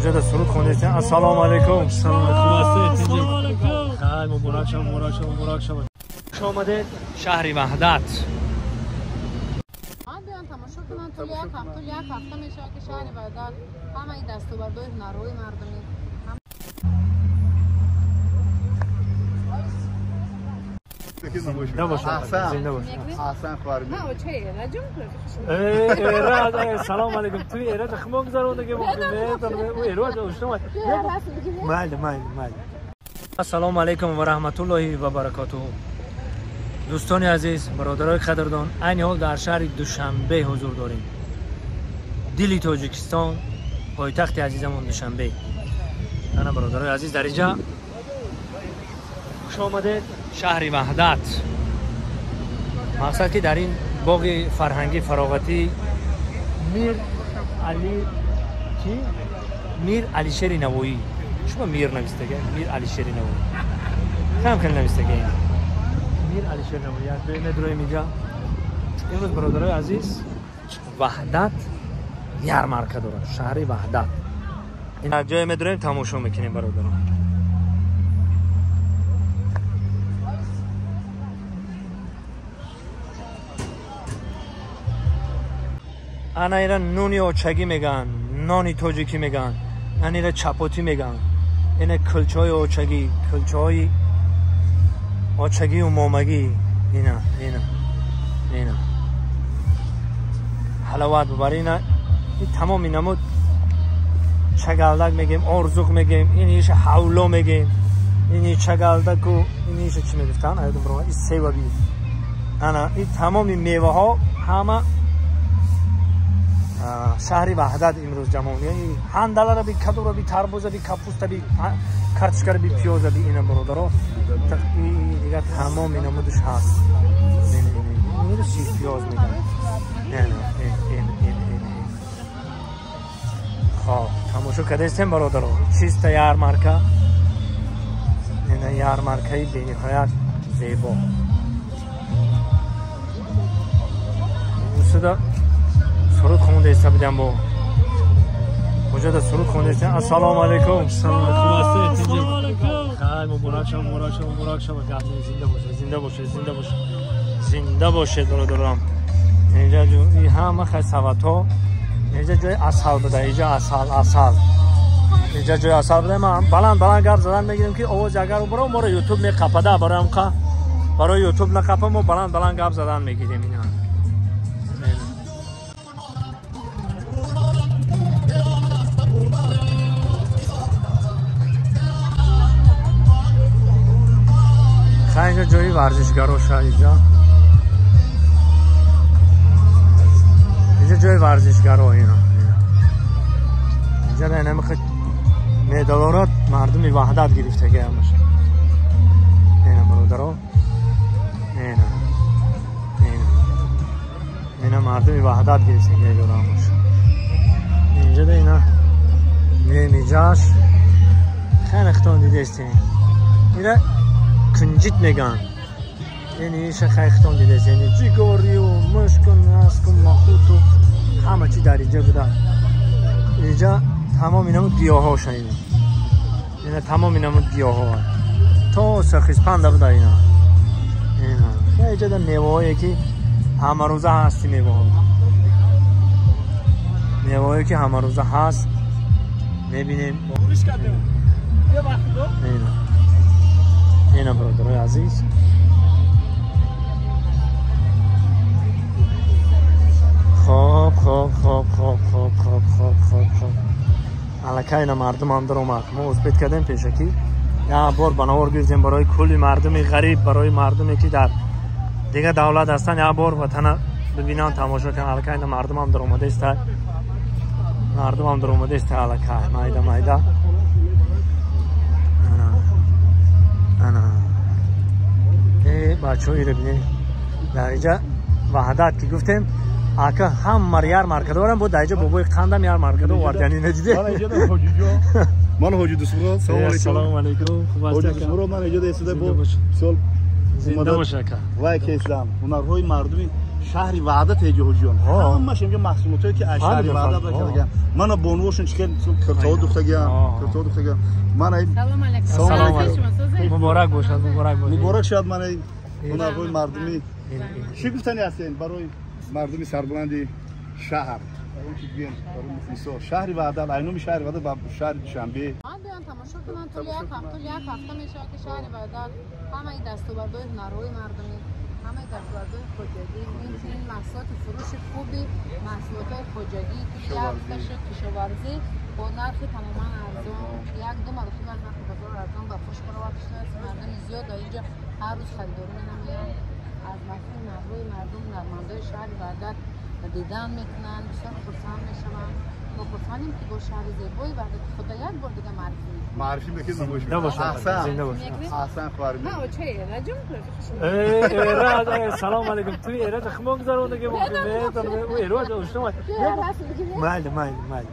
Уҷада суруд хондестем. Ассалому алайкум. Салом алайкум. Хай, муборак шава, муборак шава, муборак шава. Хуш омадед шаҳри Ваҳдат. Ман биён тамошо кунан, тӯли як ҳафта, тӯли як ҳафта мешавад ки шаҳри Ваҳдат ҳамаи дастовардҳои ҳунарҳои мардумӣ. Зинда бошед, зинда бошед. Аҳсан хоҳар. Эраҷ, салом алайкум. Ту Эраҷ химо гузарондаги Эраҷ ошно. Майли, майли, майли. Ассалому алайкум ва раҳматуллоҳи ва баракотуҳу. Дӯстони азиз, бародарои қадрдон, айни ҳол дар шаҳри Душанбе ҳузур дорем. Дили Тоҷикистон, пойтахти азизамон Душанбе. Ана бародарои азиз, дар инҷа хуш омадед шаҳри Ваҳдат. Мақсад ки дар ин боғи фарҳангӣ фароғатӣ Мир Али ки Мир Алишери Навоӣ. Шумо Мир навистага, Мир Алишери Навоӣ. Кам хел навистага ин. Мир Алишери Навоӣ. Як ҷой медроем инҷа. Имрӯз бародарои азиз, Ваҳдат ярмарка дорад, шаҳри Ваҳдат. Ин ҷое медроем, тамошо мекунем бародарон. Ана ира нуни очагӣ мегӯянд, нони тоҷикӣ мегӯянд, ана ира чапотӣ мегӯянд, ина кулчаҳои очагӣ, кулчаҳои очагию момагӣ, ина, ина, ина. Ҳаловат бубар, ина ин тамоми намуд чагалдак мегем, орзуқ мегем, ин иша ҳавло мегем, ин чагалдаку, ин иша чӣ мегуфтанд? Аёдум баромад, ин севаби. Ана ин тамоми меваҳо ҳама шаҳри Ваҳдат имрӯз ҷамъ. Ҳандалара би, кадура би, тарбуза би, капуста би, картошкара би, пиёза би, ина бародаро. Дигар тамоми намудаш ҳаст. Ин си пиёз мегӯянд. Хоб, тамошо кардастем бародаро. Чиста ярмарка. Ина ярмаркаи бениҳоят зебо. Усуда суруд хондаиста будем бо. Уҷада суруд хондаиста. Ассалому алайкум. Салом алайкум. Хай, муборак шава, муборак шава, муборак шава. Зинда бошед, зинда бошед, зинда бошед. Зинда бошед бародарам. Инҷа ҳама хай саватҳо. Инҷа ҷои асал буда, инҷа асал, асал. Инҷа ҷои асал буда. Ман баланд баланд гап задан мегирем ки овоз агар баро моро YouTube меқапада, барои ҳамқа барои YouTube нақапа мо баланд баланд гап задан мегирем ина. Инҷа ҷои варзишгароша, инҷа. Инҷа ҷои варзишгаро ина. Инҷа намихо медалоро мардуми Ваҳдат гирифтага ҳамаша. Ина бародаро. Ина. Ина. Ина мардуми Ваҳдат гирифтага ёро ҳамаша. Инҷа да ина мемиҷаш хеле хитон дидестем. Ина кунҷит мегӯянд. Ин иша хайхтон дидест, яъне ҷигорию мушку наску махуту ҳама чи дар инҷа буда. Инҷа тамоми намуд гиёҳоша ина. Ина тамоми намуд гиёҳо. То сархизпанда буда ина. Ина. Инҷа да меваҳое ки ҳамарӯза ҳасти меваҳо. Меваҳое ки ҳамарӯза ҳаст мебинем. Ина. Ина бародарои азиз. Хоб, хоб, хоб, хоб, хоб, хоб, хоб, хоб, хоб. Аллакай ина мардум ҳам даромад. Мо успед кардем пешакӣ. Як бор ба навор гирифтем барои кулли мардуми ғариб, барои мардуме ки дар дигар давлат ҳастанд, як бор ватана бибинанд, тамошо кунанд. Аллакай ина мардум ҳам даромадааст. Мардум ҳам даромадааст аллакай. Майда майда. Ана. Э, бачаҳо иро бинед. Дар инҷа Ваҳдат ки гуфтем, ака ҳама ярмарка дорам, бо дар инҷа бобои қандам ярмарка овард, яъне надиде. Ман ҳоҷи Дусмурод, салом алайкум. Салом алайкум. Хуб ҳастед? Ҳоҷи Дусмурод, ман инҷа истода бо бисёр зинда бошед ака. Вай кесдам. Ҳунарҳои мардуми Шаҳри Ваҳдат эҷо ҳоҷиён. Ҳамаш инҷо маҳсулотое ки аз шаҳри Ваҳдат кардаган. Мана бонувошон чӣ хел киртоҳо духтагиам, киртоҳо духтагиам. Мана Салом алейкум. Салом алейкум. Муборак бошад, муборак бошад. Муборак шуд мана ҳунарҳои мардумӣ. Чӣ гуфтанӣ ҳастен барои мардуми сарбуланди шаҳр? Он ки гӯем барои мухлисо шаҳри Ваҳдат, айноми шаҳри Ваҳдат ва шаҳри Душанбе. Биён тамошо кунанд, тӯли як ҳафта, тӯли як ҳафта мешавад ки шаҳри Ваҳдат ҳамаи дастовардҳои ҳунарҳои мардумӣ, ҳамаи дастовардҳои хоҷагӣ, инчунин маҳсулоти фурӯши хуби маҳсулотҳои хоҷагӣ, ки як ҳафта шуд кишоварзӣ бо нархи тамоман арзон, як-ду маротиба аз нархи бозор арзон ба фурӯш бароварда шудааст. Мардуми зиёд дар инҷо ҳар рӯз харидорӣ менамоянд. Аз маҳсули ҳунарҳои мардум, ҳунармандои шаҳри Ваҳдат дидан мекунанд, бисёр хурсанд мешаванд. Мо хурсандем ки бо шаҳри зебои Ваҳдати худо як бор дига маърифӣ мекунем. Маърифӣ мекунем, намоиш Зинда бошад. Аҳсан. Зинда бошад. Аҳсан хоҳар. Салом алейкум. Туи эраҷа химо гузарондаги. Эроҷа ошно. Майли, майли, майли.